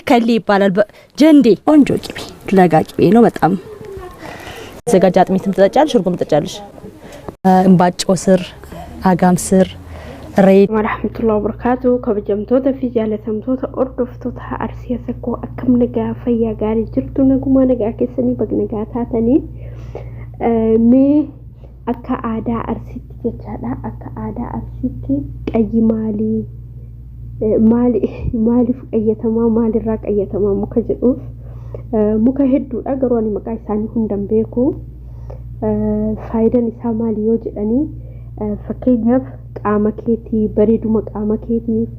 ከሌ ይባላል። ጀንዴ ቆንጆ ቅቤ፣ ለጋ ቅቤ ነው በጣም። ዘጋጅ አጥሚትም ትጠጫለሽ፣ እርጎም ትጠጫለሽ። እምባጮ ስር፣ አጋም ስር፣ ሬት Warahmatullahi wabarakatuh. Kabajamtoota fi jaalatamtoota hordoftoota Arsii Sakkoo, akkam nagaa, fayyaa gaarii jirtu? Nagumaa nagaa keessanii? Baga nagaa taatanii. Mee akka aadaa Arsiitti jechaadha, akka aadaa Arsiitti qayyi maalii, maali, maaliif qayyatamaa, maalirraa qayyatamaa muka jedhuuf, muka hedduudha, garuu ani maqaa isaanii hundan beeku. Faayidaan isaa maali yoo jedhanii, fakkeenyaaf qaama keetii, bareeduma qaama keetiif,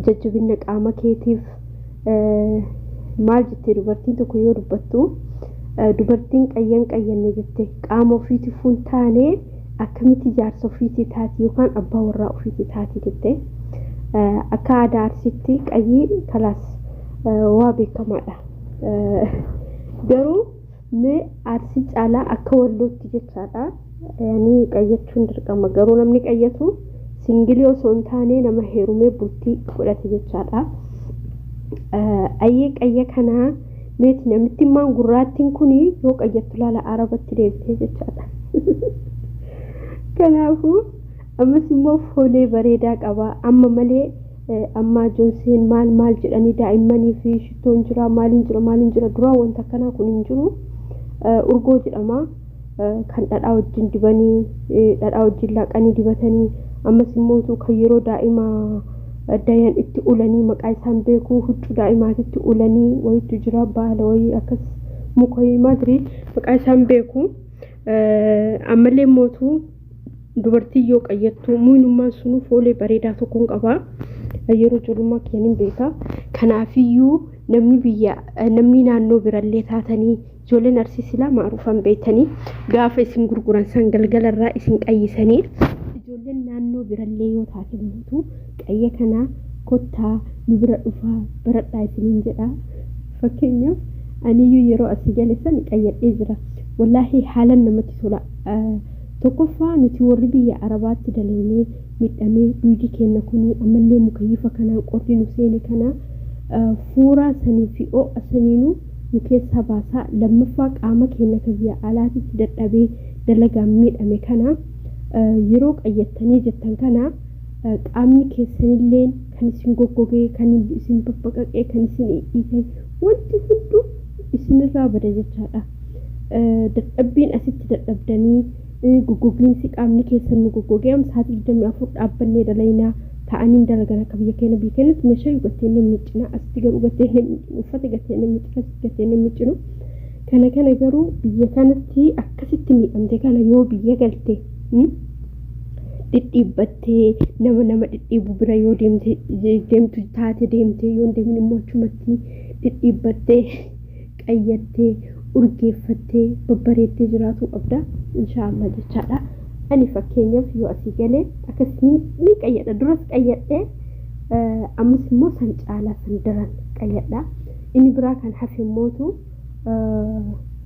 jajjabina qaama keetiif. Maal jettee dubartiin tokko yoo dubbattu, dubartiin qayyan qayyanne jette qaama ofiitiif hin taane akkamitti jaarsa ofiitii taati yookaan abbaa warraa ofiitii taati jette. Akka aadaa Arsiitti qayyii kalaas waa beekamaadha. Garuu mee Arsii caalaa akka Wallootti jechaadha. Yani qayyachuun dirqama, garuu namni qayyatu single osoo hin taane nama heerumee bultii godhate jechaadha. Ayyee, qayya kanaa meeti namitti immaan gurraattiin kun yoo qayyattu laala, arabatti deebitee jechaadha. Kanaafuu ammas immoo foolee bareedaa qaba. Amma malee ammaa Johnson maal maal jedhanii daa'immanii fi shittoon jira, maaliin jira, maaliin jira, duraa wanta akkanaa kun hin jiru. Urgoo jedhama. Kan dhadhaa wajjin dibanii, dhadhaa wajjin laaqanii dibatanii, ammas immoo kan yeroo daa'ima dayan itti ulanii, maqaa isaan beeku, huccuu daa'imaatitti ulanii wayitu jira, baala wayii akkas, muka wayii maadrii, maqaa isaan beeku. Ammallee mootu dubartii yoo qayyattu muynummaan sunu foolee bareedaa tokkoon qaba. Yeroo ijoollummaa kiyyaniin beeka. Kanaafiyyuu namni biyya, namni naannoo birallee taatanii, ijoolleen Arsii silaa maaruufan beektanii, gaafa isin gurguran san galgalarraa isin qayyisanii, ijoolleen naannoo birallee yoo taate mootu qayya kana kottaa nu bira dhufaa baradhaa isiniin jedha. Fakkeenyaaf aniyyuu yeroo asii gale san qayyadhee jira. Wallaahi haalan namatti tola. Tokkoffaa nuti warri biyya Arabaatti dalagnee miidhamee duydi keenya kuni ammallee mukayyifa kanaan qorri nu seene kana fuuraa sanii fi ho'a saniinuu nu keessaa baasaa. Lammaffaa qaama keenya kan biyya alaatitti dadhabee dalagaan miidhame kana yeroo qayyattanii jettan kana qaamni keessanillee kan isin goggogee, kan isin babbaqaqee, kan isin dhiite, wanti hunduu isinirraa bada jechaadha. Dadhabbiin asitti dadhabdanii, goggogiinsi qaamni keessan nu goggogee, amma sa'aatii 24 dhaabbannee dalaynaa, ta'anii dalagan akka biyya keenya. Biyya keenyatti meeshaa gattee inni miccina, asitti garuu gattee inni miccinu, uffata gattee inni miccina, asitti gattee inni miccinu. Kana garuu biyya kanatti akkasitti miidhamte kana yoo biyya galte dhidhiibbattee nama dhidhiibu bira yoo deemte, deemtu taate deemte, yoo hin deemin immoo achumatti dhidhiibbattee, qayyattee, urgeeffattee, babbareeddee jiraatu qabda inshaallah jechaadha. Ani fakkeenyaaf yoo asii galee akkas ni qayyadha. Duras qayyadhee, ammas immoo san caalaa, san daran qayyadha. Inni biraa kan hafe mootu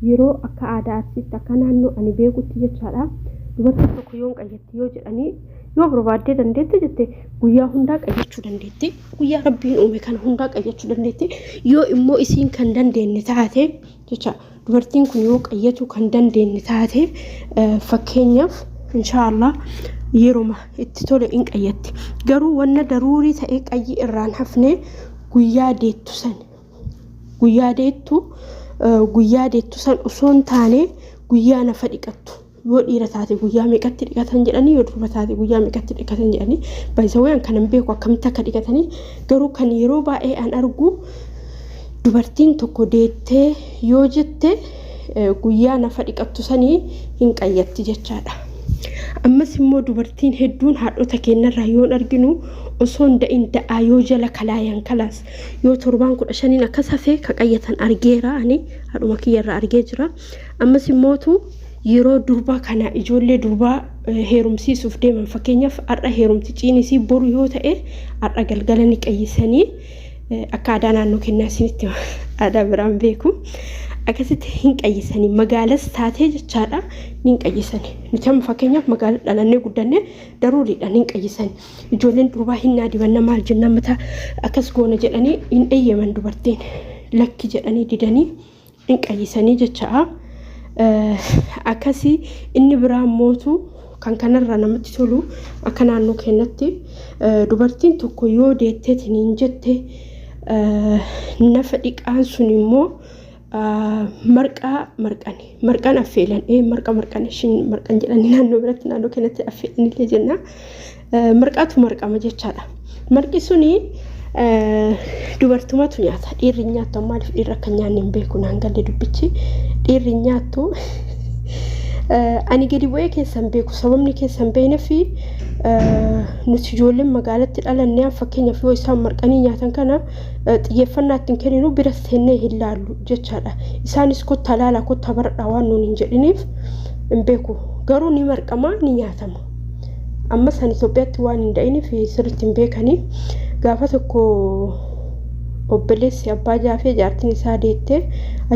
yeroo akka aadaa Arsiitti, akka naannoo ani beekutti jechaadha. Dubartiin tokko yoon qayyatti yoo jedhanii, yoo barbaaddee dandeette jette guyyaa hundaa qayyachuu dandeetti. Guyyaa Rabbiin uume kana hundaa qayyachuu dandeetti. Yoo immoo isiin kan dandeenye taate jecha, dubartiin kun yoo qayyachuu kan dandeenye taate, fakkeenyaaf inshaallah yeroma itti tole in qayyatti. Garuu wanna daruurii ta'e qayyi irraan hafne guyyaa deettu san, guyyaa deettu san osoo hin taane guyyaa nafa dhiqattu. Yoo dhiira taate guyyaa meeqatti dhiqatan jedhanii, yoo durba taate guyyaa meeqatti dhiqatan jedhanii, baay'isawwan kan hin beeku akkamitti akka dhiqatanii, garuu kan yeroo baay'ee an argu dubartiin tokko deettee yoo jette guyyaa nafa dhiqattu sanii hin qayyatti jechaadha. Ammas immoo dubartiin hedduun haadhota keenyarraa yoon arginu osoo hin da'in da'aa yoo jala kalaayan kalaas yoo torbaan 15n akkas hafee ka qayyatan argeera, ani haadhuma kiyyarraa argee jira. Ammas immootu yeroo durbaa kana ijoollee durbaa heerumsiisuuf deeman, fakkeenyaaf har'a heerumti ciinisii boru yoo ta'e, har'a galgala ni qayyisanii. Akka aadaa naannoo kennaa isinitti, aadaa biraan beeku. Akkasitti hin qayyisanii magaalas taatee jechaadha ni hin qayyisanii. Nuti amma fakkeenyaaf magaala dhalannee guddannee daruuriidhaan hin qayyisanii. Ijoolleen durbaa hin naadibanna maal jenna mataa akkas goona jedhanii hin eeyyaman dubartiin lakki jedhanii didanii hin qayyisanii jecha'a. Akkasii inni biraa mootu kan kanarraa namatti tolu akka naannoo keenyatti dubartiin tokko yoo deetteetiin hin jette nafa dhiqaan sun immoo marqaa marqani marqaan affeelan marqa marqan ishiin marqan jedhanii naannoo biratti naannoo keenyatti affeelanillee jenna marqaatu marqama jechaadha. Marqi suni dubartumatu nyaata dhiirri nyaattu maaliif dhiirri akka nyaanne hin beeku naan galle dubbichi dhiirri nyaattu ani gadi bu'ee keessan beeku sababni keessan beekne fi nuti ijoolleen magaalatti dhalannee fakkeenyaaf yoo isaan marqanii nyaatan kana xiyyeeffannaa ittiin kenninu bira seennee hin laallu jechaadha. Isaanis kottaa laalaa kottaa baradhaa waan nuun hin jedhiniif hin beeku garuu ni marqama ni nyaatama. Amma san Itoophiyaatti waan hin da'iniif sirriitti hin beekanii gaafa tokko obboleessi abbaa jaafee jaartiin isaa deettee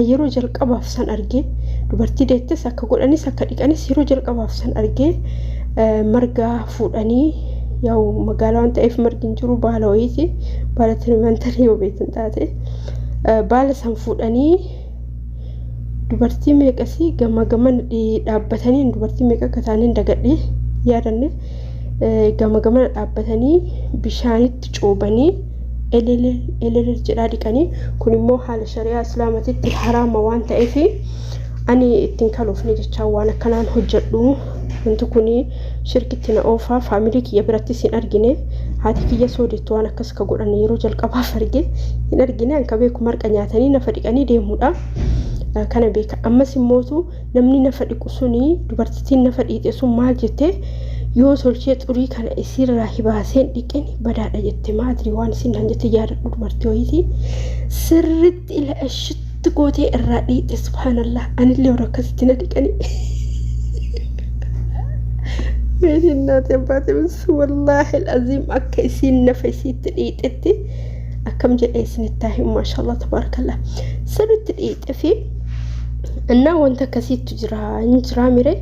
yeroo jalqabaaf san argee dubartii deettes akka godhanis akka dhiqanis yeroo jalqabaaf san argee margaa fuudhanii yaa'u magaalaa waan ta'eef margi hin jiru baala wayiiti baala tirimantarii yoo beektan taate baala san fuudhanii dubartii meeqasii gama gaman dhaabbatanii dubartii meeqa akka taaneen dagadhee yaadanne gama gamana dhaabbatanii bishaanitti coobanii elelel elelel jedhaa dhiqanii kun immoo haala shari'aa islaamatitti haraama waan ta'eef ani ittiin kaloofne jechaa waan akkanaan hojjedhu wanti kun shirkitti na oofaa faamilii kiyya birattis hin argine haati kiyya soodettu waan akkas ka godhan yeroo jalqabaaf arge hin argine an ka beeku marqa nyaatanii nafa dhiqanii deemuudha. Kana beeka ammas immootu namni nafa dhiqu suni dubartittiin nafa dhiixe sun maal jette yoo tolchee xurii kana isiirraa hibaaseen dhiqeen badaadha jette maadri waan isin naan jette yaadadhu dubartii wayiiti sirritti ila ashitti gootee irraa dhiixe subhaanallah anillee warra akkasitti na dhiqanii. Meetiin naati abbaate wallaahi al'aziim akka isiin nafa isiitti dhiixetti akkam jedhee isinitti haa himu maashaallah tabaarakallah sirritti dhiixe fi እና wanta akkasiitu jira hin jiraa mire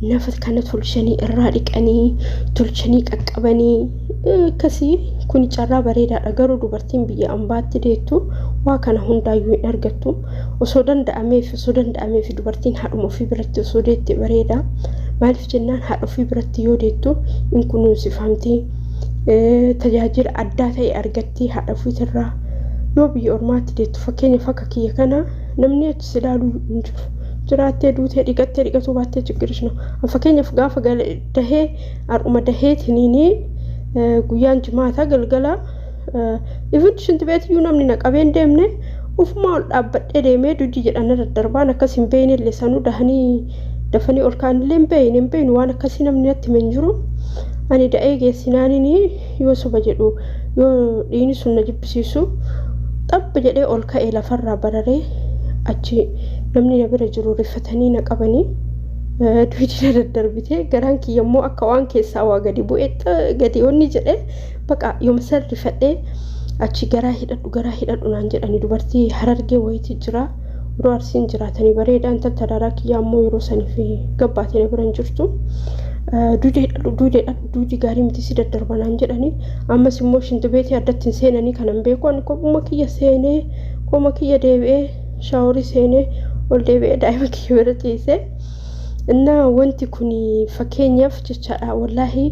nafa kana tolchanii irraa dhiqanii tolchanii qaqqabanii akkasii kun carraa bareedaadha garuu dubartiin biyya ambaatti deettu waa kana hundaayyuu hin argattu osoo danda'ameef osoo danda'ameef dubartiin haadhuma ofii biratti osoo deette bareeda maaliif jennaan haadha ofii biratti yoo deettu hin kunuunsifamti tajaajila addaa ta'e argatti haadha ofiitirraa yoo biyya ormaatti deettu fakkeenyaaf akka kiyya kana namni achi si ilaaluu hin jiru jiraattee duutee dhiqattee dhiqatuu baattee chiggirish no fakkeenyaaf gaafa dahee har'uma daheetiniini guyyaan jimaataa galgala ifin shinti beetiyyuu namni na qabeen deemne ufumaa ol dhaabbadhee deemee duddi jedhan daddarbaan akkas hin beekne illee sanuu dahanii dafanii ol kaanillee hin beekne hin beeknu waan akkasii namni natti hin jiru ani da'ee geessinaaniin yoo soba jedhu yoo dhiini sun na jibbisiisu xabba jedhee ol ka'ee lafarraa bararee achi namni na bira jiru rifatanii na qabanii duwidi na daddarbite garaan kiyya immoo akka waan keessaa waa gadi bu'ee gadi onni jedhee baqa yooma san rifadhee achi garaa hidhadhu naan jedhani dubartii harargee wayiiti jira yeroo arsiin jiraatanii bareedaan tattadaaraa kiyyaa immoo yeroo saniif gabbaatee na bira hin jirtu. Duuda hidhadhu duuda hidhadhu duudi gaarii miti si daddarba naan jedhani ammas immoo shintibeetii addatti hin seenanii kanan beeku ani kophuma kiyya seenee kophuma kiyya deebi'ee shaaworii seenee ol deebi'ee daa'ima kiyya bira ciisee እና wanti kun fakkeenyaaf jechaadha wallaahi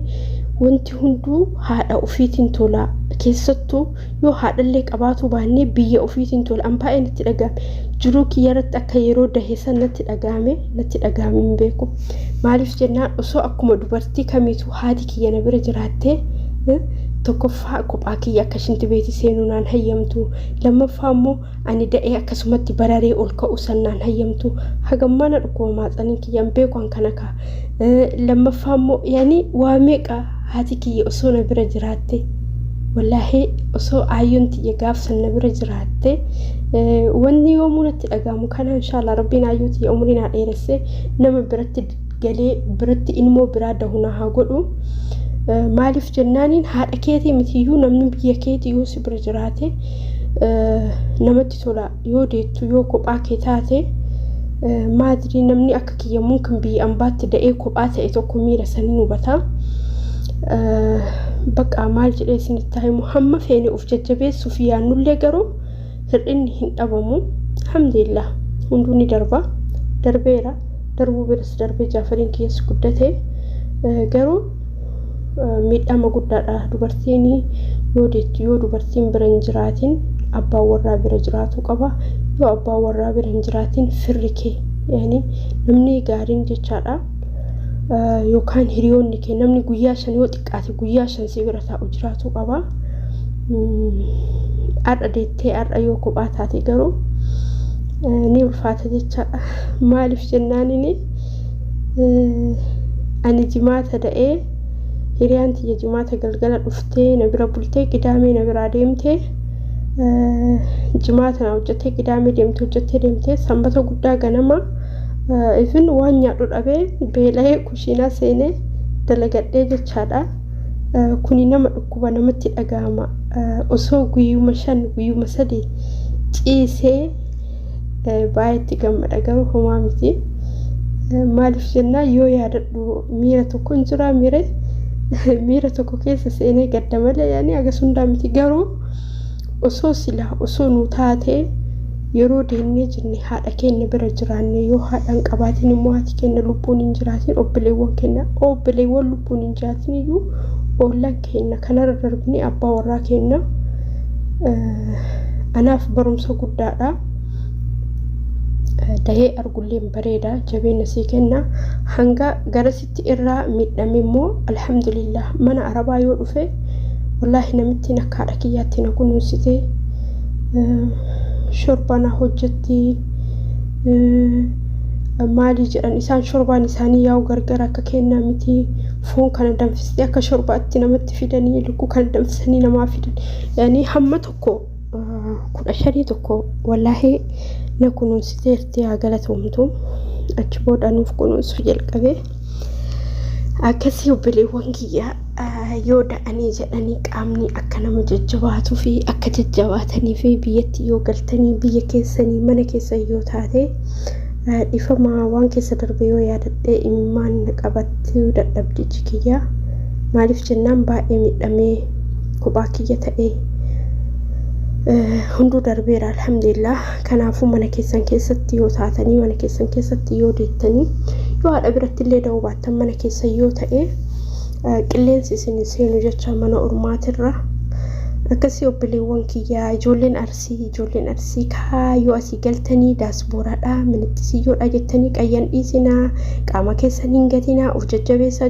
wanti hunduu haadha ofiitiin tola keessattuu yoo haadhallee qabaatu baannee biyya ofiitiin tola an baay'ee natti dhagahame jiruu kiyya irratti akka yeroo dahe san natti dhagahame hin beeku maaliif jennaan osoo akkuma dubartii kamiitu haati kiyya na bira jiraattee tokkoffaa kophaa kiyya akka shinti beetii seenuu naan hayyamtu lammaffaa immoo ani da'ee akkasumatti bararee ol ka'u san naan hayyamtu hagammaa na dhukkuba maaxaniin kiyya hin beeku an kana kaa lammaffaa immoo yaani waa meeqa haati kiyya osoo na bira jiraatte wallaahi osoo aayyoon tiyya gaafsan na bira jiraatte wanni yoomuu natti dhagahamu kana inshaallah rabbiin aayyoo tiyya umurii naa dheeresse nama biratti galee biratti ilmoo biraa dahu na haa godhu maaliif jennaaniin haadha keetii mitiyyuu namni biyya keetii yoo si bira jiraate namatti tola yoo deettu yoo kophaa kee taate Maadrii namni akka kiyya mumkin biyya ambaatti da'ee kophaa ta'e tokko miira sanii hubata. Bakka maal jedhee isinitti himu, hamma feene of jajjabeessuuf yaannullee garuu hir'inni hin dhabamu. Alhamdulillah, hunduu ni darba. Darbeera. Darbuu biras darbee Jaafariin kiyyas guddate. Garuu miidhama guddaadha. Dubartiin yoo deettu, yoo dubartiin bira hin jiraatin, abbaan warraa bira jiraatu qaba. Yoo abbaan warraa bira hin jiraatin, firri kee, yaani namni gaariin jechaadha. Yookaan hiriyoonni kee, namni guyyaa 5, yoo xiqqaate guyyaa 5 si bira taa'u jiraatu qaba. Har'a deettee har'a yoo kophaa taate garuu ni ulfaata jechaadha. Maaliif jennaanini, ani Jimaata da'ee, hiriyaan tiyya Jimaata galgala dhuftee na bira bultee, Qidaamee na biraa deemtee, Jimaata na hojjettee, Qidaamee deemtee, hojjettee deemtee, Sanbata guddaa ganama ifin waan nyaadhu dhabee beela'ee kushiinaa seenee dalagadhee jechaadha. Kuni nama dhukkuba, namatti dhaga'ama. Osoo guyyuma 5, guyyuma 3 ciisee baay'eetti gammada, garuu homaa miti. Maaliif jennaan, yoo yaadadhu miira tokko hin jira, miira tokko keessa seenee gadda malee, yaani hagas hundaa miti. Garuu osoo sila osoo nu taatee, yeroo deemnee jenne haadha keenya bira jiraanne, yoo haadha hin qabaatin immoo, haati keenya lubbuun hin jiraatin, obboleewwan keenya, obboleewwan lubbuun hin jiraatin iyyuu oollaan keenya, kanarra darbinee abbaa warraa keenya, anaaf barumsa guddaadha. Dahee argulleen bareeda, jabeenya sii kenna. Hanga garasitti irraa miidhame immoo, alhamdulillah, mana Arabaa yoo dhufe, wallaahi namittiin akka haadha kiyyaatti na kunuunsite, shorbaa na hojjetti. Maalii jedhan isaan, shorbaan isaanii yaa'u gargar, akka kennaa miti. Foon kana danfistee akka shorbaatti namatti fidanii, lukkuu kana danfisanii namaa fidan. Yaani hamma tokko 15 tokko wallaahi na kunuunsiteerti, haa galatoomtu. Achi booda nuuf kunuunsuu jalqabe. Akkasii obboleewwan kiyya, yoo da'anii jedhanii qaamni akka nama jajjabaatuu fi akka jajjabaatanii fi biyyatti yoo galtanii, biyya keessanii, mana keessan yoo taate, dhifama, waan keessa darbe yoo yaadadhee imimmaan qabachuu dadhabdichi kiyya. Maaliif jennaan, baay'ee miidhamee kophaa kiyya ta'ee, hunduu darbeera, alhamdulillah. Kanaafuu mana keessan keessatti yoo taatanii, mana keessan keessatti yoo deettanii, yoo haadha biratti illee da'uu baattan, mana keessan yoo ta'e, qilleensi isin seenu jecha mana ormaatirra. Akkasii obboleewwan kiyyaa, ijoolleen Arsii, ijoolleen Arsii kaa yoo asii galtanii daaspooraadha, minitti siyyoodha jettanii qayyan dhiisinaa, qaama keessan hin gatinaa, of jajjabeessaa.